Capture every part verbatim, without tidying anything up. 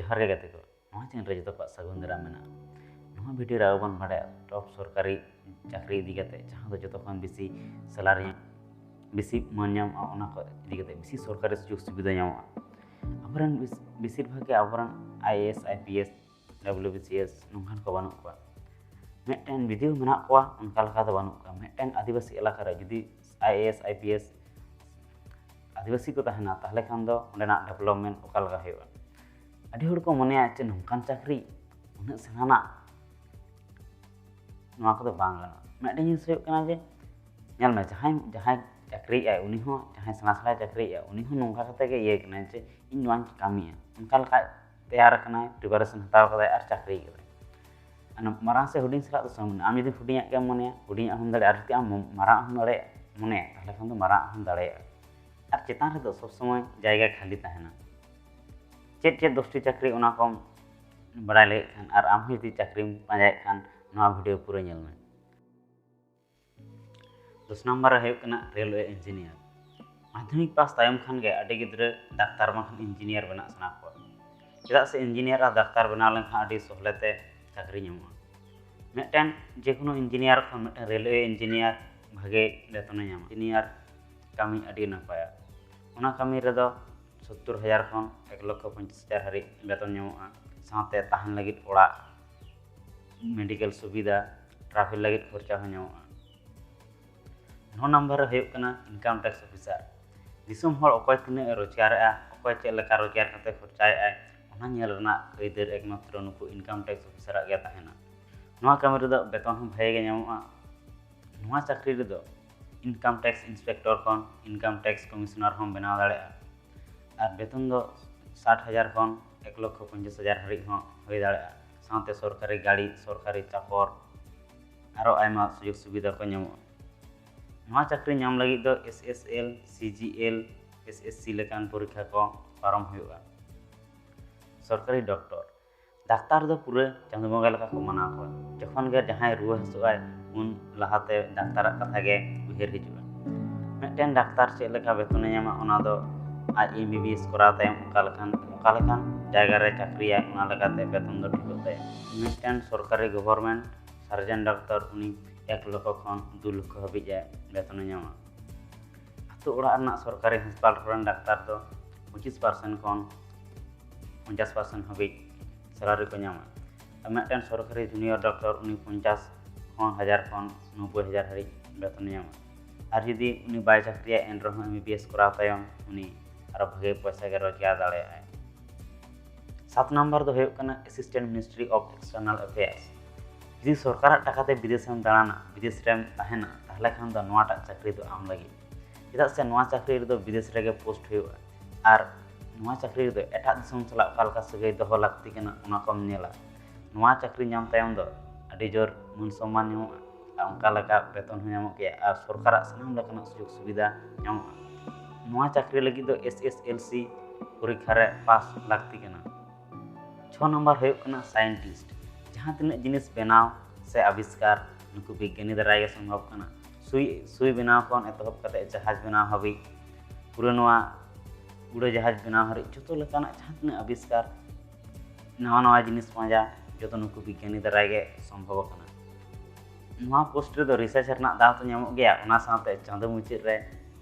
ᱡᱚᱦᱟᱨ ᱜᱮ ᱜᱟᱛᱮ ᱠᱚ, ᱱᱚᱣᱟ ᱪᱮᱱᱮᱞ ᱨᱮ ᱡᱚᱛᱚ ᱠᱚᱣᱟᱜ ᱥᱟᱹᱜᱩᱱ ᱫᱟᱨᱟᱢ ᱢᱮᱱᱟᱜᱼᱟ᱾ ᱱᱚᱣᱟ ᱵᱷᱤᱰᱤᱭᱳ ᱨᱮ ᱟᱵᱚ ᱵᱚᱱ ᱵᱟᱲᱟᱭᱟ ᱴᱚᱯ ᱥᱚᱨᱠᱟᱨᱤ ᱪᱟᱹᱠᱨᱤ ᱤᱫᱤ ᱠᱟᱛᱮ, ᱡᱟᱦᱟᱸ ᱫᱚ ᱡᱚᱛᱚ ᱠᱷᱚᱱ ᱵᱮᱥᱤ ᱥᱮᱞᱟᱨᱤ, ᱵᱮᱥᱤ ᱢᱟᱹᱱ ᱧᱟᱢᱚᱜᱼᱟ, ᱚᱱᱟ ᱠᱚ ᱤᱫᱤ ᱠᱟᱛᱮ ᱵᱮᱥᱤ ᱥᱚᱨᱠᱟᱨᱤ ᱥᱩᱡᱳᱜᱽ ᱥᱩᱵᱤᱫᱷᱟ ᱧᱟᱢᱚᱜᱼᱟ᱾ ᱟᱵᱚᱨᱮᱱ ᱵᱮᱥ- ᱵᱮᱥᱤᱨ ᱵᱷᱟᱜᱽ ᱜᱮ ᱟᱵᱚᱨᱮᱱ I A S, I P S, W B C S ᱱᱚᱝᱠᱟᱱ ᱠᱚ ᱵᱟᱹᱱᱩᱜ ᱠᱚᱣᱟ᱾ ᱢᱤᱫᱴᱮᱱ ᱡᱩᱫᱤ ᱢᱮᱱᱟᱜ ᱠᱚᱣᱟ, ᱚᱱᱠᱟ ᱞᱮᱠᱟ ᱫᱚ ᱵᱟᱹᱱᱩᱜ ᱠᱚᱣᱟ᱾ ᱢᱤᱫᱴᱮᱱ ᱟᱹᱫᱤᱵᱟᱹᱥᱤ ᱮᱞᱟᱠᱟ ᱨᱮ ᱡᱩᱫᱤ I A S, I P S ᱟᱹᱫᱤᱵᱟᱹᱥᱤ ᱠᱚ ᱛᱟᱦᱮᱱᱟ, ᱛᱟᱦᱚᱞᱮ ᱠᱷᱟᱱ ᱫᱚ ᱚᱸᱰᱮᱱᱟᱜ ᱰᱮᱵᱷᱞᱚᱯᱢᱮᱱᱴ ᱚᱠᱟ ᱞᱮᱠᱟ ᱦᱩᱭᱩᱜᱼᱟ? ᱟᱹᱰᱤ ᱦᱚᱲ ᱠᱚ ᱢᱚᱱᱮᱭᱟ ᱪᱮ ᱱᱚᱝᱠᱟᱱ ᱪᱟᱹᱠᱨᱤ, ᱩᱱᱟᱹᱜ ᱥᱮᱬᱟᱱᱟᱜ, ᱱᱚᱣᱟ ᱠᱚᱫᱚ ᱵᱟᱝ ᱜᱟᱱᱚᱜᱼᱟ᱾ ᱢᱤᱫᱴᱮᱱ ᱡᱤᱱᱤᱥ ᱦᱩᱭᱩᱜ ᱠᱟᱱᱟ ᱡᱮ, ᱧᱮᱞ ᱢᱮ, ᱡᱟᱦᱟᱸᱭ, ᱡᱟᱦᱟᱸᱭ ᱪᱟᱹᱠᱨᱤᱭᱮᱫᱼᱟᱭ, ᱩᱱᱤ ᱦᱚᱸ, ᱡᱟᱦᱟᱸᱭ ᱥᱮᱬᱟ ᱥᱮᱬᱟᱭ ᱪᱟᱹᱠᱨᱤᱭᱮᱫᱼᱟ, ᱩᱱᱤ ᱦᱚᱸ ᱱᱚᱝᱠᱟ ᱠᱟᱛᱮ ᱜᱮ ᱤᱭᱟᱹ ᱠᱟᱱᱟᱭ ᱡᱮ ᱤᱧ ᱱᱚᱣᱟᱧ ᱠᱟᱹᱢᱤᱭᱟ, ᱚᱱᱠᱟ ᱞᱮᱠᱟ ᱛᱮᱭᱟᱨ ᱟᱠᱟᱱᱟᱭ, ᱯᱨᱤᱯᱟᱨᱮᱥᱚᱱ ᱦᱟᱛᱟᱣ ᱠᱟᱫᱟᱭ ᱟᱨ ᱪᱟᱹᱠᱨᱤ ᱠᱟᱫᱟᱭ᱾ ᱟᱨ ᱢᱟᱨᱟᱝ ᱥᱮ ᱦᱩᱰᱤᱧ ᱥᱟᱞᱟᱜ ᱫᱚ ᱥᱚᱢᱟᱱ᱾ ᱟᱢ ᱡᱩᱫᱤ ᱦᱩᱰᱤᱧᱟᱜ ᱜᱮᱢ ᱢᱚᱱᱮᱭᱟ, ᱦᱩᱰᱤᱧᱟᱜ ᱦᱚᱸᱢ ᱫᱟᱲᱮᱭᱟᱜᱼᱟ, ᱟᱨ ᱡᱩᱫᱤ ᱟᱢ ᱢᱚ-, ᱢᱟᱨᱟᱝ ᱦᱚᱸᱢ ᱫᱟᱲᱮᱭᱟᱜᱼᱟ, ᱢᱚᱱᱮᱭᱟ, ᱛᱟᱦᱚᱞᱮ ᱠᱷᱟᱱ ᱫᱚ ᱢᱟᱨᱟᱝ ᱦᱚᱸᱢ ᱫᱟᱲᱮᱭᱟᱜᱼᱟ᱾ ᱟᱨ ᱪᱮᱛᱟᱱ ᱨᱮᱫᱚ ᱥᱚᱵᱽ ᱥᱚᱢᱚᱭ ᱡᱟᱭᱜᱟ ᱠᱷᱟᱹᱞᱤ ᱛᱟᱦᱮᱱᱟ᱾ ᱪᱮᱫ ᱪᱮᱫ ᱫᱚᱥᱴᱤ ᱪᱟᱹᱠᱨᱤ, ᱚᱱᱟ ᱠᱚᱢ ᱵᱟᱲᱟᱭ ᱞᱟᱹᱜᱤᱫ ᱠᱷᱟᱱ, ᱟᱨ ᱟᱢ ᱦᱚᱸ ᱡᱩᱫᱤ ᱪᱟᱹᱠᱨᱤᱢ ᱯᱟᱸᱡᱟᱭᱮᱫ ᱠᱷᱟᱱ, ᱱᱚᱣᱟ ᱵᱷᱤᱰᱤᱭᱳ ᱯᱩᱨᱟᱹ ᱧᱮᱞ ᱢᱮ᱾ ᱫᱚᱥ ᱱᱟᱢᱵᱟᱨ ᱨᱮ ᱦᱩᱭᱩᱜ ᱠᱟᱱᱟ ᱨᱮᱞᱣᱮ ᱤᱧᱡᱤᱱᱤᱭᱟᱨ᱾ ᱢᱟᱫᱽᱫᱷᱚᱢᱤᱠ ᱯᱟᱥ ᱛᱟᱭᱚᱢ ᱠᱷᱟᱱ ᱜᱮ ᱟᱹᱰᱤ ᱜᱤᱫᱽᱨᱟᱹ ᱰᱟᱠᱛᱟᱨ ᱵᱟᱝᱠᱷᱟᱱ ᱤᱧᱡᱤᱱᱤᱭᱟᱨ ᱵᱮᱱᱟᱜ ᱥᱟᱱᱟ ᱠᱚᱣᱟ, ᱪᱮᱫᱟᱜ ᱥᱮ ᱤᱧᱡᱤᱱᱤᱭᱟᱨ ᱟᱨ ᱰᱟᱠᱛᱟᱨ ᱵᱮᱱᱟᱣ ᱞᱮᱱᱠᱷᱟᱱ ᱟᱹᱰᱤ ᱥᱚᱦᱞᱮ ᱛᱮ ᱪᱟᱹᱠᱨᱤ ᱧᱟᱢᱚᱜᱼᱟ᱾ ᱢᱤᱫᱴᱮᱱ ᱡᱮᱠᱳᱱᱳ ᱤᱧᱡᱤᱱᱤᱭᱟᱨ ᱠᱷᱚᱱ ᱢᱤᱫᱴᱮᱱ ᱨᱮᱞᱣᱮ ᱤᱧᱡᱤᱱᱤᱭᱟᱨ ᱵᱷᱟᱜᱮ ᱵᱮᱛᱚᱱᱮ ᱧᱟᱢᱟ᱾ ᱤᱧᱡᱤᱱᱤᱭᱟᱨ ᱠᱟᱹᱢᱤ ᱟᱹᱰᱤ ᱱᱟᱯᱟᱭᱟ᱾ ᱚᱱᱟ ᱠᱟᱹᱢᱤ ᱨᱮᱫᱚ ᱥᱳᱛᱛᱳᱨ ᱦᱟᱡᱟᱨ ᱠᱷᱚᱱ ᱮᱠ ᱞᱚᱠᱠᱷᱚ ᱯᱚᱧᱪᱟᱥ ᱦᱟᱡᱟᱨ ᱦᱟᱹᱨᱤᱡ ᱵᱮᱛᱚᱱ ᱧᱟᱢᱚᱜᱼᱟ, ᱥᱟᱶᱛᱮ ᱛᱟᱦᱮᱱ ᱞᱟᱹᱜᱤᱫ ᱚᱲᱟᱜ, ᱢᱮᱰᱤᱠᱮᱞ ᱥᱩᱵᱤᱫᱷᱟ, ᱴᱨᱟᱵᱷᱮᱞ ᱞᱟᱹᱜᱤᱫ ᱠᱷᱚᱨᱪᱟ ᱦᱚᱸ ᱧᱟᱢᱚᱜᱼᱟ᱾ ᱱᱚ ᱱᱟᱢᱵᱟᱨ ᱨᱮ ᱦᱩᱭᱩᱜ ᱠᱟᱱᱟ ᱤᱱᱠᱟᱢ ᱴᱮᱠᱥ ᱚᱯᱷᱤᱥᱟᱨ᱾ ᱫᱤᱥᱚᱢ ᱦᱚᱲ ᱚᱠᱚᱭ ᱛᱤᱱᱟᱹᱜ ᱮ ᱨᱳᱡᱽᱜᱟᱨᱮᱜᱼᱟ, ᱚᱠᱚᱭ ᱪᱮᱫ ᱞᱮᱠᱟ ᱨᱳᱡᱽᱜᱟᱨ ᱠᱟᱛᱮ ᱠᱷᱚᱨᱪᱟᱭᱮᱫᱼᱟᱭ, ᱚᱱᱟ ᱧᱮᱞ ᱨᱮᱱᱟᱜ ᱟᱹᱭᱫᱟᱹᱨ ᱮᱠᱢᱟᱛᱨᱚ ᱱᱩᱠᱩ ᱤᱱᱠᱟᱢ ᱴᱮᱠᱥ ᱚᱯᱷᱤᱥᱟᱨᱟᱜ ᱜᱮ ᱛᱟᱦᱮᱱᱟ᱾ ᱱᱚᱣᱟ ᱠᱟᱹᱢᱤ ᱨᱮᱫᱚ ᱵᱮᱛᱚᱱ ᱦᱚᱸ ᱵᱷᱟᱜᱮ ᱜᱮ ᱧᱟᱢᱚᱜᱼᱟ᱾ ᱱᱚᱣᱟ ᱪᱟᱹᱠᱨᱤ ᱨᱮᱫᱚ ᱤᱱᱠᱟᱢ ᱴᱮᱠᱥ ᱤᱱᱥᱯᱮᱠᱴᱚᱨ ᱠᱷᱚᱱ ᱤᱱᱠᱟᱢ ᱴᱮᱠᱥ ᱠᱚᱢᱤᱥᱚᱱᱟᱨ ᱦᱚᱸᱢ ᱵᱮᱱᱟᱣ ᱫᱟᱲᱮᱭᱟᱜᱼᱟ᱾ ᱟᱨ ᱵᱮᱛᱚᱱ ᱫᱚ ᱥᱟᱴ ᱦᱟᱡᱟᱨ ᱠᱷᱚᱱ ᱮᱠ ᱞᱚᱠᱠᱷᱚ ᱯᱚᱧᱪᱟᱥ ᱦᱟᱡᱟᱨ ᱦᱟᱹᱨᱤᱡ ᱦᱚᱸ ᱦᱩᱭ ᱫᱟᱲᱮᱭᱟᱜᱼᱟ᱾ ᱥᱟᱶᱛᱮ ᱥᱚᱨᱠᱟᱨᱤ ᱜᱟᱹᱲᱤ, ᱥᱚᱨᱠᱟᱨᱤ ᱪᱟᱠᱚᱨ, ᱟᱨᱚ ᱟᱭᱢᱟ ᱥᱩᱡᱳᱜᱽ ᱥᱩᱵᱤᱫᱷᱟ ᱠᱚ ᱧᱟᱢᱚᱜᱼᱟ᱾ ᱱᱚᱣᱟ ᱪᱟᱹᱠᱨᱤ ᱧᱟᱢ ᱞᱟᱹᱜᱤᱫ ᱫᱚ S S L, C G L, S S C ᱞᱮᱠᱟᱱ ᱯᱚᱨᱤᱠᱠᱷᱟ ᱠᱚ ᱯᱟᱨᱚᱢ ᱦᱩᱭᱩᱜᱼᱟ᱾ ᱥᱚᱨᱠᱟᱨᱤ ᱰᱚᱠᱴᱚᱨ᱾ ᱰᱟᱠᱛᱟᱨ ᱫᱚ ᱯᱩᱨᱟᱹ ᱪᱟᱸᱫᱳ ᱵᱚᱸᱜᱟ ᱞᱮᱠᱟ ᱠᱚ ᱢᱟᱱᱟᱣ ᱠᱚᱣᱟ᱾ ᱡᱚᱠᱷᱚᱱ ᱜᱮ ᱡᱟᱦᱟᱸᱭ ᱨᱩᱣᱟᱹ ᱦᱟᱹᱥᱩᱜ ᱟᱭ, ᱩᱱ ᱞᱟᱦᱟᱛᱮ ᱰᱟᱠᱛᱟᱨᱟᱜ ᱠᱟᱛᱷᱟ ᱜᱮ ᱩᱭᱦᱟᱹᱨ ᱦᱤᱡᱩᱜᱼᱟ᱾ ᱢᱤᱫᱴᱮᱱ ᱰᱟᱠᱛᱟᱨ ᱪᱮᱫ ᱞᱮᱠᱟ ᱵᱮᱛᱚᱱᱮ ᱧᱟᱢᱟ, ᱚᱱᱟ ᱫᱚ ᱟᱡ ᱮᱢ ᱵᱤ ᱵᱤ ᱮᱥ ᱠᱚᱨᱟᱣ ᱛᱟᱭᱚᱢ ᱚᱠᱟ ᱞᱮᱠᱟᱱ ᱚᱠᱟ ᱞᱮᱠᱟᱱ ᱡᱟᱭᱜᱟ ᱨᱮ ᱪᱟᱹᱠᱨᱤᱭᱟᱭ, ᱚᱱᱟ ᱞᱮᱠᱟᱛᱮ ᱵᱮᱛᱚᱱ ᱫᱚ ᱴᱷᱤᱠᱚᱜ ᱛᱟᱭᱟ᱾ ᱢᱤᱫᱴᱮᱱ ᱥᱚᱨᱠᱟᱨᱤ ᱜᱚᱵᱷᱚᱨᱱᱢᱮᱱᱴ ᱥᱟᱨᱡᱮᱱ ᱰᱟᱠᱛᱟᱨ ᱩᱱᱤ ᱮᱠ ᱞᱚᱠᱷᱚ ᱠᱷᱚᱱ ᱫᱩ ᱞᱚᱠᱷᱚ ᱦᱟᱹᱵᱤᱡ ᱮ ᱵᱮᱛᱚᱱᱮ ᱧᱟᱢᱟ᱾ ᱟᱹᱛᱩ ᱚᱲᱟᱜ ᱨᱮᱱᱟᱜ ᱥᱚᱨᱠᱟᱨᱤ ᱦᱟᱥᱯᱟᱛᱟᱞ ᱠᱚᱨᱮᱱ ᱰᱟᱠᱛᱟᱨ ᱫᱚ ᱯᱚᱸᱪᱤᱥ ᱯᱟᱨᱥᱮᱱᱴ ᱠᱷᱚᱱ ᱯᱚᱧᱪᱟᱥ ᱯᱟᱨᱥᱮᱱᱴ ᱦᱟᱹᱵᱤᱡ ᱥᱮᱞᱟᱨᱤ ᱠᱚ ᱧᱟᱢᱟ᱾ ᱟᱨ ᱢᱤᱫᱴᱮᱱ ᱥᱚᱨᱠᱟᱨᱤ ᱡᱩᱱᱤᱭᱚᱨ ᱰᱟᱠᱛᱟᱨ ᱩᱱᱤ ᱯᱚᱧᱪᱟᱥ ᱠᱷᱚᱱ ᱦᱟᱡᱟᱨ ᱠᱷᱚᱱ ᱱᱚᱵᱵᱳᱭ ᱦᱟᱡᱟᱨ ᱦᱟᱹᱨᱤᱡ ᱵᱮᱛᱚᱱᱮ ᱧᱟᱢᱟ᱾ ᱟᱨ ᱡᱩᱫᱤ ᱩᱱᱤ ᱵᱟᱭ ᱪᱟᱹᱠᱨᱤᱭᱟ, ᱮᱱ ᱨᱮᱦᱚᱸ ᱮᱢ ᱵᱤ ᱵᱤ ᱮᱥ ᱠᱚᱨᱟᱣ ᱛᱟᱭᱚᱢ ᱩᱱᱤ ᱟᱨᱚ ᱵᱷᱟᱜᱮ ᱯᱚᱭᱥᱟ ᱜᱮ ᱨᱳᱡᱽᱜᱟᱨ ᱫᱟᱲᱮᱭᱟᱜᱼᱟᱭ᱾ ᱥᱟᱛ ᱱᱟᱢᱵᱟᱨ ᱫᱚ ᱦᱩᱭᱩᱜ ᱠᱟᱱᱟ assistant ministry of external affairs. ᱡᱩᱫᱤ ᱥᱚᱨᱠᱟᱨᱟᱜ ᱴᱟᱠᱟᱛᱮ ᱵᱤᱫᱮᱥ ᱮᱢ ᱫᱟᱬᱟᱱᱟ, ᱵᱤᱫᱮᱥ ᱨᱮᱢ ᱛᱟᱦᱮᱱᱟ, ᱛᱟᱦᱚᱞᱮ ᱠᱷᱟᱱ ᱫᱚ ᱱᱚᱣᱟᱴᱟᱜ ᱪᱟᱹᱠᱨᱤ ᱫᱚ ᱟᱢ ᱞᱟᱹᱜᱤᱫ᱾ ᱪᱮᱫᱟᱜ ᱥᱮ ᱱᱚᱣᱟ ᱪᱟᱹᱠᱨᱤ ᱨᱮᱫᱚ ᱵᱤᱫᱮᱥ ᱨᱮᱜᱮ ᱯᱳᱥᱴ ᱦᱩᱭᱩᱜᱼᱟ᱾ ᱟᱨ ᱱᱚᱣᱟ ᱪᱟᱹᱠᱨᱤ ᱨᱮᱫᱚ ᱮᱴᱟᱜ ᱫᱤᱥᱚᱢ ᱥᱟᱞᱟᱜ ᱚᱠᱟ ᱞᱮᱠᱟ ᱥᱟᱹᱜᱟᱹᱭ ᱫᱚᱦᱚ ᱞᱟᱹᱠᱛᱤ ᱠᱟᱱᱟ, ᱚᱱᱟ ᱠᱚᱢ ᱧᱮᱞᱟ᱾ ᱱᱚᱣᱟ ᱪᱟᱹᱠᱨᱤ ᱧᱟᱢ ᱛᱟᱭᱚᱢ ᱫᱚ ᱟᱹᱰᱤ ᱡᱳᱨ ᱢᱟᱹᱱ ᱥᱚᱱᱢᱟᱱ ᱧᱟᱢᱚᱜᱼᱟ ᱟᱨ ᱚᱱᱠᱟ ᱞᱮᱠᱟ ᱵᱮᱛᱚᱱ ᱦᱚᱸ ᱧᱟᱢᱚᱜ ᱜᱮᱭᱟ ᱟᱨ ᱥᱚᱨᱠᱟᱨᱟᱜ ᱥᱟᱱᱟᱢ ᱞᱮᱠᱟᱱᱟᱜ ᱥᱩᱡᱳᱜᱽ ᱥᱩᱵᱤᱫᱷᱟ ᱧᱟᱢᱚᱜᱼᱟ᱾ ᱱᱚᱣᱟ ᱪᱟᱹᱠᱨᱤ ᱞᱟᱹᱜᱤᱫ ᱫᱚ ᱮᱥ ᱮᱥ ᱮᱞ ᱥᱤ ᱯᱚᱨᱤᱠᱠᱷᱟ ᱨᱮ ᱯᱟᱥ ᱞᱟᱹᱠᱛᱤ ᱠᱟᱱᱟ᱾ ᱪᱷᱚ ᱱᱟᱢᱵᱟᱨ ᱦᱩᱭᱩᱜ ᱠᱟᱱᱟ ᱥᱟᱭᱮᱱᱴᱤᱥᱴ᱾ ᱡᱟᱦᱟᱸ ᱛᱤᱱᱟᱹᱜ ᱡᱤᱱᱤᱥ ᱵᱮᱱᱟᱣ ᱥᱮ ᱟᱵᱤᱥᱠᱟᱨ ᱱᱩᱠᱩ ᱵᱤᱜᱽᱜᱟᱱᱤ ᱫᱟᱨᱟᱭ ᱜᱮ ᱥᱚᱢᱵᱷᱚᱵ ᱠᱟᱱᱟ᱾ ᱥᱩᱭ ᱥᱩᱭ ᱵᱮᱱᱟᱣ ᱠᱷᱚᱱ ᱮᱛᱚᱦᱚᱵ ᱠᱟᱛᱮ ᱡᱟᱦᱟᱡᱽ ᱵᱮᱱᱟᱣ ᱦᱟᱹᱵᱤᱡ, ᱯᱩᱨᱟᱹ ᱱᱚᱣᱟ ᱩᱰᱟᱹᱡᱟᱦᱟᱡᱽ ᱵᱮᱱᱟᱣ ᱦᱟᱹᱨᱤᱡ ᱡᱚᱛᱚ ᱞᱮᱠᱟᱱᱟᱜ ᱡᱟᱦᱟᱸ ᱛᱤᱱᱟᱹᱜ ᱟᱵᱤᱥᱠᱟᱨ, ᱱᱟᱣᱟ ᱱᱟᱣᱟ ᱡᱤᱱᱤᱥ ᱯᱟᱸᱡᱟ, ᱡᱚᱛᱚ ᱱᱩᱠᱩ ᱵᱤᱜᱽᱜᱟᱱᱤ ᱫᱟᱨᱟᱭ ᱜᱮ ᱥᱚᱢᱵᱷᱚᱵ ᱟᱠᱟᱱᱟ᱾ ᱱᱚᱣᱟ ᱯᱳᱥᱴ ᱨᱮᱫᱚ ᱨᱤᱥᱟᱨᱪ ᱨᱮᱱᱟᱜ ᱫᱟᱣ ᱛᱚ ᱧᱟᱢᱚᱜ ᱜᱮᱭᱟ, ᱚᱱᱟ ᱥᱟᱶᱛᱮ ᱪᱟᱸᱫᱳ ᱢᱩᱪᱟᱹᱫ ᱨᱮ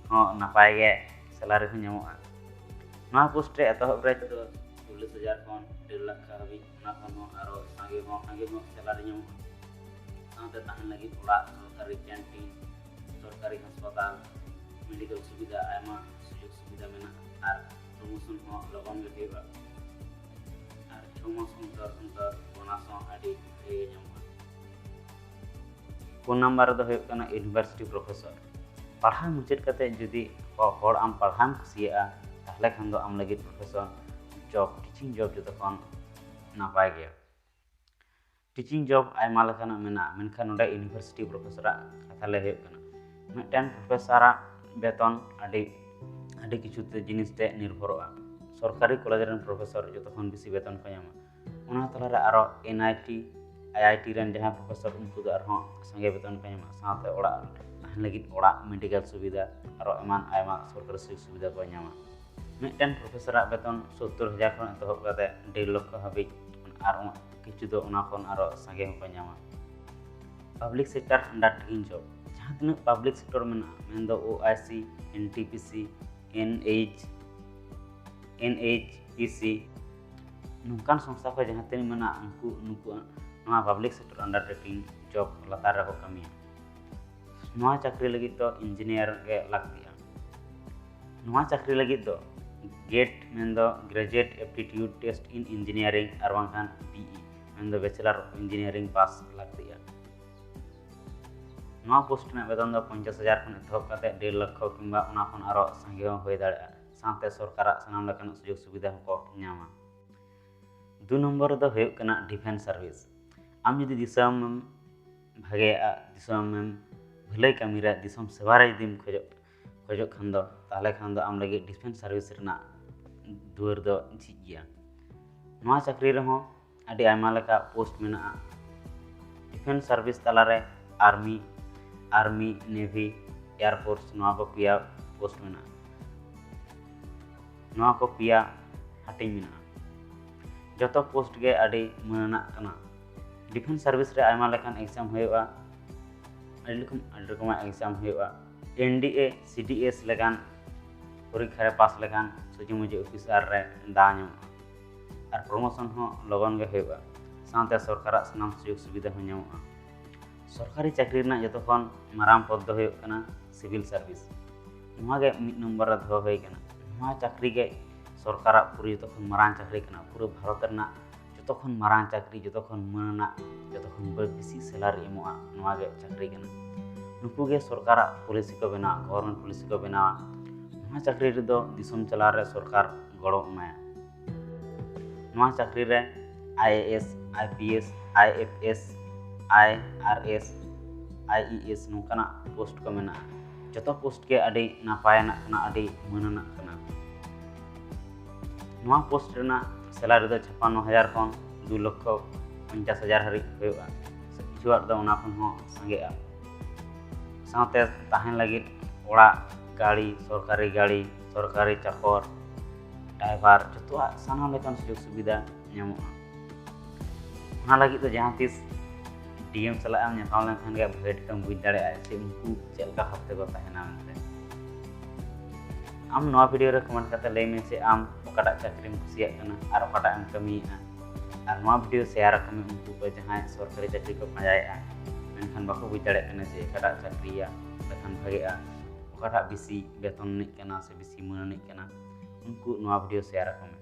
ᱦᱚᱸ ᱱᱟᱯᱟᱭ ᱜᱮ ᱥᱮᱞᱟᱨᱤ ᱦᱚᱸ ᱧᱟᱢᱚᱜᱼᱟ᱾ ᱱᱚᱣᱟ ᱯᱳᱥᱴ ᱨᱮ ᱮᱛᱚᱦᱚᱵ ᱨᱮ ᱫᱚ ᱪᱚᱞᱞᱤᱥ ᱦᱟᱡᱟᱨ ᱠᱷᱚᱱ ᱰᱮᱲ ᱞᱟᱠᱷ ᱦᱟᱹᱵᱤᱡ, ᱚᱱᱟ ᱠᱷᱚᱱ ᱦᱚᱸ ᱟᱨᱚ ᱥᱟᱸᱜᱮ ᱦᱚᱸ ᱥᱟᱸᱜᱮ ᱧᱚᱜ ᱥᱮᱞᱟᱨᱤ ᱧᱟᱢᱚᱜᱼᱟ᱾ ᱥᱟᱶᱛᱮ ᱛᱟᱦᱮᱱ ᱞᱟᱹᱜᱤᱫ ᱚᱲᱟᱜ, ᱥᱚᱨᱠᱟᱨᱤ ᱠᱮᱱᱴᱤᱱ, ᱥᱚᱨᱠᱟᱨᱤ ᱦᱟᱥᱯᱟᱛᱟᱞ, ᱢᱮᱰᱤᱠᱮᱞ ᱥᱩᱵᱤᱫᱷᱟ, ᱟᱭᱢᱟ ᱥᱩᱡᱳᱜᱽ ᱥᱩᱵᱤᱫᱷᱟ ᱢᱮᱱᱟᱜᱼᱟ᱾ ᱟᱨ ᱯᱨᱚᱢᱳᱥᱚᱱ ᱦᱚᱸ ᱞᱚᱜᱚᱱ ᱜᱮ ᱦᱩᱭᱩᱜᱼᱟ᱾ ᱟᱨ ᱪᱷᱚ ᱢᱟᱥ ᱚᱱᱛᱚᱨ ᱚᱱᱛᱚᱨ ᱵᱳᱱᱟᱥ ᱦᱚᱸ ᱟᱹᱰᱤ ᱵᱷᱟᱹᱜᱤ ᱜᱮ ᱧᱟᱢᱚᱜᱼᱟ᱾ ᱯᱩᱱ ᱱᱟᱢᱵᱟᱨ ᱨᱮᱫᱚ ᱦᱩᱭᱩᱜ ᱠᱟᱱᱟ ᱤᱭᱩᱱᱤᱵᱷᱟᱨᱥᱤᱴᱤ ᱯᱨᱚᱯᱷᱮᱥᱚᱨ᱾ ᱯᱟᱲᱦᱟᱣ ᱢᱩᱪᱟᱹᱫ ᱠᱟᱛᱮ ᱡᱩᱫᱤ ᱦᱚ- ᱦᱚᱲ ᱟᱢ ᱯᱟᱲᱦᱟᱣᱮᱢ ᱠᱩᱥᱤᱭᱟᱜᱼᱟ, ᱛᱟᱦᱚᱞᱮ ᱠᱷᱟᱱ ᱫᱚ ᱟᱢ ᱞᱟᱹᱜᱤᱫ ᱯᱨᱚᱯᱷᱮᱥᱚᱨ ᱡᱚᱵ, ᱴᱤᱪᱤᱝ ᱡᱚᱵ ᱡᱚᱛᱚ ᱠᱷᱚᱱ ᱱᱟᱯᱟᱭ ᱜᱮᱭᱟ᱾ ᱴᱤᱪᱤᱝ ᱡᱚᱵ ᱟᱭᱢᱟ ᱞᱮᱠᱟᱱᱟᱜ ᱢᱮᱱᱟᱜᱼᱟ, ᱢᱮᱱᱠᱷᱟᱱ ᱱᱚᱰᱮ ᱤᱭᱩᱱᱤᱵᱷᱟᱨᱥᱤᱴᱤ ᱯᱨᱚᱯᱷᱮᱥᱚᱨᱟᱜ ᱠᱟᱛᱷᱟ ᱞᱟᱹᱭ ᱦᱩᱭᱩᱜ ᱠᱟᱱᱟ᱾ ᱢᱤᱫᱴᱮᱱ ᱯᱨᱚᱯᱷᱮᱥᱚᱨᱟᱜ ᱵᱮᱛᱚᱱ ᱟᱹᱰᱤ ᱟᱹᱰᱤ ᱠᱤᱪᱷᱩ ᱛᱮ ᱡᱤᱱᱤᱥ ᱛᱮ ᱱᱤᱨᱵᱷᱚᱨᱚᱜᱼᱟ᱾ ᱥᱚᱨᱠᱟᱨᱤ ᱠᱚᱞᱮᱡᱽ ᱨᱮᱱ ᱯᱨᱚᱯᱷᱮᱥᱚᱨ ᱡᱚᱛᱚ ᱠᱷᱚᱱ ᱵᱮᱥᱤ ᱵᱮᱛᱚᱱ ᱠᱚ ᱧᱟᱢᱟ᱾ ᱚᱱᱟ ᱛᱟᱞᱟᱨᱮ ᱟᱨᱚ ᱮᱱ I T, I I T ᱨᱮᱱ ᱡᱟᱦᱟᱸᱭ ᱯᱨᱚᱯᱷᱮᱥᱚᱨ, ᱩᱱᱠᱩ ᱫᱚ ᱟᱨᱦᱚᱸ ᱥᱟᱸᱜᱮ ᱵᱮᱛᱚᱱ ᱠᱚ ᱧᱟᱢᱟ, ᱥᱟᱶᱛᱮ ᱚᱲᱟᱜ ᱛᱟᱦᱮᱱ ᱞᱟᱹᱜᱤᱫ ᱚᱲᱟᱜ, ᱢᱮᱰᱤᱠᱮᱞ ᱥᱩᱵᱤᱫᱷᱟ, ᱟᱨᱚ ᱮᱢᱟᱱ ᱟᱭᱢᱟ ᱥᱚᱨᱠᱟᱨᱤ ᱥᱩᱡᱳᱜᱽ ᱥᱩᱵᱤᱫᱷᱟ ᱠᱚ ᱧᱟᱢᱟ᱾ ᱢᱤᱫᱴᱮᱱ ᱯᱨᱚᱯᱷᱮᱥᱚᱨᱟᱜ ᱵᱮᱛᱚᱱ ᱥᱳᱛᱛᱳᱨ ᱦᱟᱡᱟᱨ ᱠᱷᱚᱱ ᱮᱛᱚᱦᱚᱵ ᱠᱟᱛᱮ ᱰᱮᱲ ᱞᱚᱠᱠᱷᱚ ᱦᱟᱹᱵᱤᱡ, ᱟᱨ ᱩᱱ-, ᱠᱤᱪᱷᱩ ᱫᱚ ᱚᱱᱟ ᱠᱷᱚᱱ ᱟᱨᱚ ᱥᱟᱸᱜᱮ ᱦᱚᱸᱠᱚ ᱧᱟᱢᱟ᱾ ᱯᱟᱵᱽᱞᱤᱠ ᱥᱮᱠᱴᱟᱨ ᱟᱱᱰᱟᱨᱴᱮᱠᱤᱝ ᱡᱚᱵ, ᱡᱟᱦᱟᱸ ᱛᱤᱱᱟᱹᱜ ᱯᱟᱵᱽᱞᱤᱠ ᱥᱮᱠᱴᱚᱨ ᱢᱮᱱᱟᱜᱼᱟ, ᱢᱮᱱᱫᱚ ᱳ ᱟᱭ ᱥᱤ, N T P C, N H, N H P C, ᱱᱚᱝᱠᱟᱱ ᱥᱚᱝᱥᱛᱷᱟ ᱠᱚ ᱡᱟᱦᱟᱸ ᱛᱤᱱᱟᱹᱜ ᱢᱮᱱᱟᱜᱼᱟ, ᱩᱱᱠᱩ, ᱱᱩᱠᱩ ᱱᱚᱣᱟ ᱯᱟᱵᱽᱞᱤᱠ ᱥᱮᱠᱴᱚᱨ ᱟᱱᱰᱟᱨᱴᱮᱠᱤᱝ ᱡᱚᱵ ᱞᱟᱛᱟᱨ ᱨᱮᱠᱚ ᱠᱟᱹᱢᱤᱭᱟ᱾ ᱱᱚᱣᱟ ᱪᱟᱹᱠᱨᱤ ᱞᱟᱹᱜᱤᱫ ᱫᱚ ᱤᱧᱡᱤᱱᱤᱭᱟᱨ ᱜᱮ ᱞᱟᱹᱠᱛᱤᱜᱼᱟ᱾ ᱱᱚᱣᱟ ᱪᱟᱹᱠᱨᱤ ᱞᱟᱹᱜᱤᱫ ᱫᱚ ᱜᱮᱴ, ᱢᱮᱱᱫᱚ Graduate Aptitude Test in Engineering, ᱟᱨ ᱵᱟᱝᱠᱷᱟᱱ ᱵᱤ ᱤ, ᱢᱮᱱᱫᱚ Bachelor of Engineering ᱯᱟᱥ ᱞᱟᱹᱠᱛᱤᱜᱼᱟ᱾ ᱱᱚᱣᱟ ᱯᱳᱥᱴ ᱨᱮᱱᱟᱜ ᱵᱮᱛᱚᱱ ᱫᱚ ᱯᱚᱧᱪᱟᱥ ᱦᱟᱡᱟᱨ ᱠᱷᱚᱱ ᱮᱛᱚᱦᱚᱵ ᱠᱟᱛᱮ ᱰᱮᱲ ᱞᱚᱠᱠᱷᱚ ᱠᱤᱝᱵᱟ ᱚᱱᱟ ᱠᱷᱚᱱ ᱟᱨᱚ ᱥᱟᱸᱜᱮ ᱦᱚᱸ ᱦᱩᱭ ᱫᱟᱲᱮᱭᱟᱜᱼᱟ᱾ ᱥᱟᱶᱛᱮ ᱥᱚᱨᱠᱟᱨᱟᱜ ᱥᱟᱱᱟᱢ ᱞᱮᱠᱟᱱᱟᱜ ᱥᱩᱡᱳᱜᱽ ᱥᱩᱵᱤᱫᱷᱟ ᱦᱚᱸᱠᱚ ᱧᱟᱢᱟ᱾ ᱫᱩ ᱱᱚᱢᱵᱚᱨ ᱨᱮᱫᱚ ᱦᱩᱭᱩᱜ ᱠᱟᱱᱟ ᱰᱤᱯᱷᱮᱱᱥ ᱥᱟᱨᱵᱷᱤᱥ᱾ ᱟᱢ ᱡᱩᱫᱤ ᱫᱤᱥᱚᱢᱮᱢ ᱵᱷᱟᱜᱮᱭᱟᱜᱼᱟ, ᱫᱤᱥᱚᱢᱮᱢ ᱵᱷᱟᱹᱞᱟᱹᱭ ᱠᱟᱹᱢᱤ ᱨᱮ, ᱫᱤᱥᱚᱢ ᱥᱮᱵᱟ ᱨᱮ ᱡᱩᱫᱤᱢ ᱠᱷᱚᱡᱚᱜ, ᱠᱷᱚᱡᱚᱜ ᱠᱷᱟᱱ ᱫᱚ, ᱛᱟᱦᱚᱞᱮ ᱠᱷᱟᱱ ᱫᱚ ᱟᱢ ᱞᱟᱹᱜᱤᱫ ᱰᱤᱯᱷᱮᱱᱥ ᱥᱟᱨᱵᱷᱤᱥ ᱨᱮᱱᱟᱜ ᱫᱩᱣᱟᱹᱨ ᱫᱚ ᱡᱷᱤᱡ ᱜᱮᱭᱟ᱾ ᱱᱚᱣᱟ ᱪᱟᱹᱠᱨᱤ ᱨᱮᱦᱚᱸ ᱟᱹᱰᱤ ᱟᱭᱢᱟ ᱞᱮᱠᱟ ᱯᱳᱥᱴ ᱢᱮᱱᱟᱜᱼᱟ᱾ ᱰᱤᱯᱷᱮᱱᱥ ᱥᱟᱨᱵᱷᱤᱥ ᱛᱟᱞᱟᱨᱮ ᱟᱨᱢᱤ, ᱟᱨᱢᱤ, ᱱᱮᱵᱷᱤ, ᱮᱭᱟᱨ ᱯᱷᱳᱨᱥ, ᱱᱚᱣᱟ ᱠᱚ ᱯᱮᱭᱟ ᱯᱳᱥᱴ ᱢᱮᱱᱟᱜᱼᱟ᱾ ᱱᱚᱣᱟ ᱠᱚ ᱯᱮᱭᱟ ᱦᱟᱹᱴᱤᱧ ᱢᱮᱱᱟᱜᱼᱟ᱾ ᱡᱚᱛᱚ ᱯᱳᱥᱴ ᱜᱮ ᱟᱹᱰᱤ ᱢᱟᱹᱱᱟᱱᱟᱜ ᱠᱟᱱᱟ᱾ ᱰᱤᱯᱷᱮᱱᱥ ᱥᱟᱨᱵᱷᱤᱥ ᱨᱮ ᱟᱭᱢᱟ ᱞᱮᱠᱟᱱ ᱮᱠᱡᱟᱢ ᱦᱩᱭᱩᱜᱼᱟ, ᱟᱹᱰᱤ ᱨᱚᱠᱚᱢ, ᱟᱹᱰᱤ ᱨᱚᱠᱚᱢᱟᱜ ᱮᱠᱡᱟᱢ ᱦᱩᱭᱩᱜᱼᱟ᱾ ᱮᱱ ᱰᱤ ᱮ, ᱥᱤ ᱰᱤ ᱮᱥ ᱞᱮᱠᱟᱱ ᱯᱚᱨᱤᱠᱠᱷᱟ ᱨᱮ ᱯᱟᱥ ᱞᱮᱠᱷᱟᱱ ᱥᱚᱡᱷᱮ ᱢᱚᱡᱷᱮ ᱚᱯᱷᱤᱥᱟᱨ ᱨᱮ ᱫᱟᱣ ᱧᱟᱢᱚᱜᱼᱟ ᱟᱨ ᱯᱨᱚᱢᱳᱥᱚᱱ ᱦᱚᱸ ᱞᱚᱜᱚᱱ ᱜᱮ ᱦᱩᱭᱩᱜᱼᱟ, ᱥᱟᱶᱛᱮ ᱥᱚᱨᱠᱟᱨᱟᱜ ᱥᱟᱱᱟᱢ ᱥᱩᱡᱳᱜᱽ ᱥᱩᱵᱤᱫᱷᱟ ᱦᱚᱸ ᱧᱟᱢᱚᱜᱼᱟ᱾ ᱥᱚᱨᱠᱟᱨᱤ ᱪᱟᱹᱠᱨᱤ ᱨᱮᱱᱟᱜ ᱡᱚᱛᱚ ᱠᱷᱚᱱ ᱢᱟᱨᱟᱝ ᱯᱚᱫᱽ ᱫᱚ ᱦᱩᱭᱩᱜ ᱠᱟᱱᱟ ᱥᱤᱵᱤᱞ ᱥᱟᱨᱵᱷᱤᱥ᱾ ᱱᱚᱣᱟ ᱜᱮ ᱢᱤᱫ ᱱᱚᱢᱵᱚᱨ ᱨᱮ ᱫᱚᱦᱚ ᱦᱩᱭ ᱠᱟᱱᱟ᱾ ᱱᱚᱣᱟ ᱪᱟᱹᱠᱨᱤ ᱜᱮ ᱥᱚᱨᱠᱟᱨᱟᱜ ᱯᱩᱨᱟᱹ ᱡᱚᱛᱚ ᱠᱷᱚᱱ ᱢᱟᱨᱟᱝ ᱪᱟᱹᱠᱨᱤ ᱠᱟᱱᱟ᱾ ᱯᱩᱨᱟᱹ ᱵᱷᱟᱨᱚᱛ ᱨᱮᱱᱟᱜ ᱡᱚᱛᱚ ᱠᱷᱚᱱ ᱢᱟᱨᱟᱝ ᱪᱟᱹᱠᱨᱤ, ᱡᱚᱛᱚ ᱠᱷᱚᱱ ᱢᱟᱹᱱ ᱟᱱᱟᱜ, ᱡᱚᱛᱚ ᱠᱷᱚᱱ ᱵᱮ-, ᱵᱮᱥᱤ ᱥᱮᱞᱟᱨᱤ ᱮᱢᱚᱜᱼᱟ, ᱱᱚᱣᱟ ᱜᱮ ᱪᱟᱹᱠᱨᱤ ᱠᱟᱱᱟ᱾ ᱱᱩᱠᱩ ᱜᱮ ᱥᱚᱨᱠᱟᱨᱟᱜ ᱯᱚᱞᱤᱥᱤ ᱠᱚ ᱵᱮᱱᱟᱣᱟ, ᱜᱚᱵᱷᱚᱨᱱᱢᱮᱱᱴ ᱯᱚᱞᱤᱥᱤ ᱠᱚ ᱵᱮᱱᱟᱣᱟ᱾ ᱱᱚᱣᱟ ᱪᱟᱹᱠᱨᱤ ᱨᱮᱫᱚ ᱫᱤᱥᱚᱢ ᱪᱟᱞᱟᱣ ᱨᱮ ᱥᱚᱨᱠᱟᱨ ᱜᱚᱲᱚ ᱮᱢᱟᱭᱟ᱾ ᱱᱚᱣᱟ ᱪᱟᱹᱠᱨᱤ ᱨᱮ I A S, I P S, I F S, I R S, I E S ᱱᱚᱝᱠᱟᱱᱟᱜ ᱯᱳᱥᱴ ᱠᱚ ᱢᱮᱱᱟᱜᱼᱟ᱾ ᱡᱚᱛᱚ ᱯᱳᱥᱴ ᱜᱮ ᱟᱹᱰᱤ ᱱᱟᱯᱟᱭ ᱟᱱᱟᱜ ᱠᱟᱱᱟ, ᱟᱹᱰᱤ ᱢᱟᱹᱱ ᱟᱱᱟᱜ ᱠᱟᱱᱟ᱾ ᱱᱚᱣᱟ ᱯᱳᱥᱴ ᱨᱮᱱᱟᱜ ᱥᱮᱞᱟᱨᱤ ᱫᱚ ᱪᱷᱟᱯᱟᱱᱱᱚ ᱦᱟᱡᱟᱨ ᱠᱷᱚᱱ ᱫᱩ ᱞᱚᱠᱠᱷᱚ ᱯᱚᱧᱪᱟᱥ ᱦᱟᱡᱟᱨ ᱦᱟᱹᱨᱤᱡ ᱦᱩᱭᱩᱜᱼᱟ᱾ ᱠᱤᱪᱷᱩᱣᱟᱜ ᱫᱚ ᱚᱱᱟ ᱠᱷᱚᱱ ᱦᱚᱸ ᱥᱟᱸᱜᱮᱜᱼᱟ᱾ ᱥᱟᱶᱛᱮ ᱛᱟᱦᱮᱱ ᱞᱟᱹᱜᱤᱫ ᱚᱲᱟᱜ, ᱜᱟᱹᱲᱤ, ᱥᱚᱨᱠᱟᱨᱤ ᱜᱟᱹᱲᱤ, ᱥᱚᱨᱠᱟᱨᱤ ᱪᱟᱠᱚᱨ, ᱰᱨᱟᱭᱵᱷᱟᱨ, ᱡᱚᱛᱚᱣᱟᱜ ᱥᱟᱱᱟᱢ ᱞᱮᱠᱟᱱ ᱥᱩᱡᱳᱜᱽ ᱥᱩᱵᱤᱫᱷᱟ ᱧᱟᱢᱚᱜᱼᱟ᱾ ᱚᱱᱟ ᱞᱟᱹᱜᱤᱫ ᱫᱚ ᱡᱟᱦᱟᱸ ᱛᱤᱥ ᱰᱤ ᱮᱢ ᱥᱟᱞᱟᱜ ᱮᱢ ᱧᱟᱯᱟᱢ ᱞᱮᱱᱠᱷᱟᱱ ᱜᱮ ᱵᱷᱟᱜᱮ ᱴᱷᱤᱠᱮᱢ ᱵᱩᱡᱽ ᱫᱟᱲᱮᱭᱟᱜᱼᱟ ᱡᱮ ᱩᱱᱠᱩ ᱪᱮᱫ ᱞᱮᱠᱟ ᱵᱷᱟᱵᱽ ᱛᱮᱠᱚ ᱛᱟᱦᱮᱱᱟ ᱢᱮᱱᱛᱮ᱾ ᱟᱢ ᱱᱚᱣᱟ ᱵᱷᱤᱰᱤᱭᱳ ᱨᱮ ᱠᱚᱢᱮᱱᱴ ᱠᱟᱛᱮ ᱞᱟᱹᱭ ᱢᱮ ᱡᱮ ᱟᱢ ᱚᱠᱟᱴᱟᱜ ᱪᱟᱹᱠᱨᱤᱢ ᱠᱩᱥᱤᱭᱟᱜ ᱠᱟᱱᱟ ᱟᱨ ᱚᱠᱟᱴᱟᱜ ᱮᱢ ᱠᱟᱹᱢᱤᱭᱮᱫᱼᱟ᱾ ᱟᱨ ᱱᱚᱣᱟ ᱵᱷᱤᱰᱤᱭᱳ ᱥᱮᱭᱟᱨ ᱟᱠᱚ ᱢᱮ ᱩᱱᱠᱩ ᱠᱚ ᱡᱟᱦᱟᱸᱭ ᱥᱚᱨᱠᱟᱨᱤ ᱪᱟᱹᱠᱨᱤ ᱠᱚ ᱯᱟᱸᱡᱟᱭᱮᱫᱼᱟ, ᱢᱮᱱᱠᱷᱟᱱ ᱵᱟᱠᱚ ᱵᱩᱡᱽ ᱫᱟᱲᱮᱭᱟᱜ ᱠᱟᱱᱟ ᱡᱮ ᱚᱠᱟᱴᱟᱜ ᱪᱟᱹᱠᱨᱤᱭᱟ ᱞᱮᱠᱷᱟᱱ ᱵᱷᱟᱜᱮᱜᱼᱟ, ᱚᱠᱟᱴᱟᱜ ᱵᱮᱥᱤ ᱵᱮᱛᱚᱱ ᱟᱹᱱᱤᱡ ᱠᱟᱱᱟ ᱥᱮ ᱵᱮᱥᱤ ᱢᱟᱹᱱ ᱟᱹᱱᱤᱡ ᱠᱟᱱᱟ᱾ ᱩᱱᱠᱩ ᱱᱚᱣᱟ ᱵᱷᱤᱰᱤᱭᱳ ᱥᱮᱭᱟᱨ ᱟᱠᱚ ᱢᱮ᱾